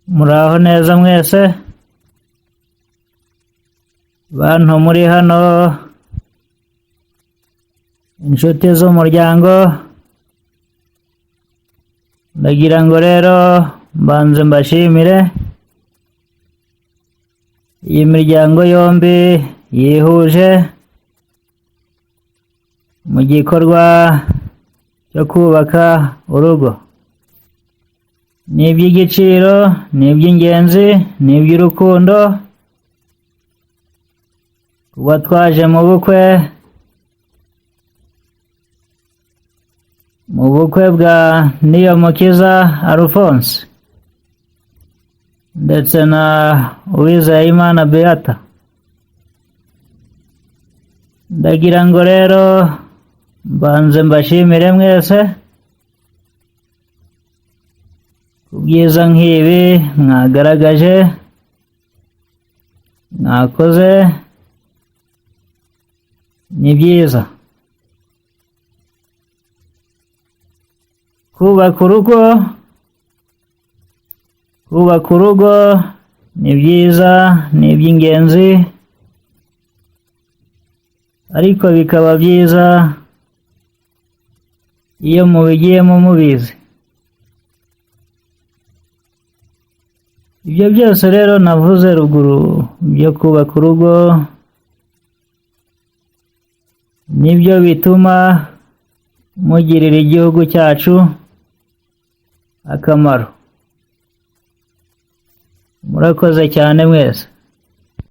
Muraho neza mwese, bantu muri hano, inshuti z'umuryango. Ndagira ngo rero mbanze mbashimire iyi miryango yombi yihuje mu gikorwa cyo kubaka urugo. Ni iby'igiciro, ni iby'ingenzi, ni iby'urukundo kuba twaje mu bukwe, mu bukwe bwa Niyomukiza Alphonse ndetse na Uwizeyimana Beata. Ndagira ngo rero mbanze mbashimire mwese ku byiza nk'ibi mwagaragaje, mwakoze, ni byiza. Kubaka urugo, kubaka urugo ni byiza, ni iby'ingenzi, ariko bikaba byiza iyo mubigiyemo mubizi. Ibyo byose rero navuze ruguru byo kubaka urugo nibyo bituma mugirira igihugu cyacu akamaro. Murakoze cyane mwese.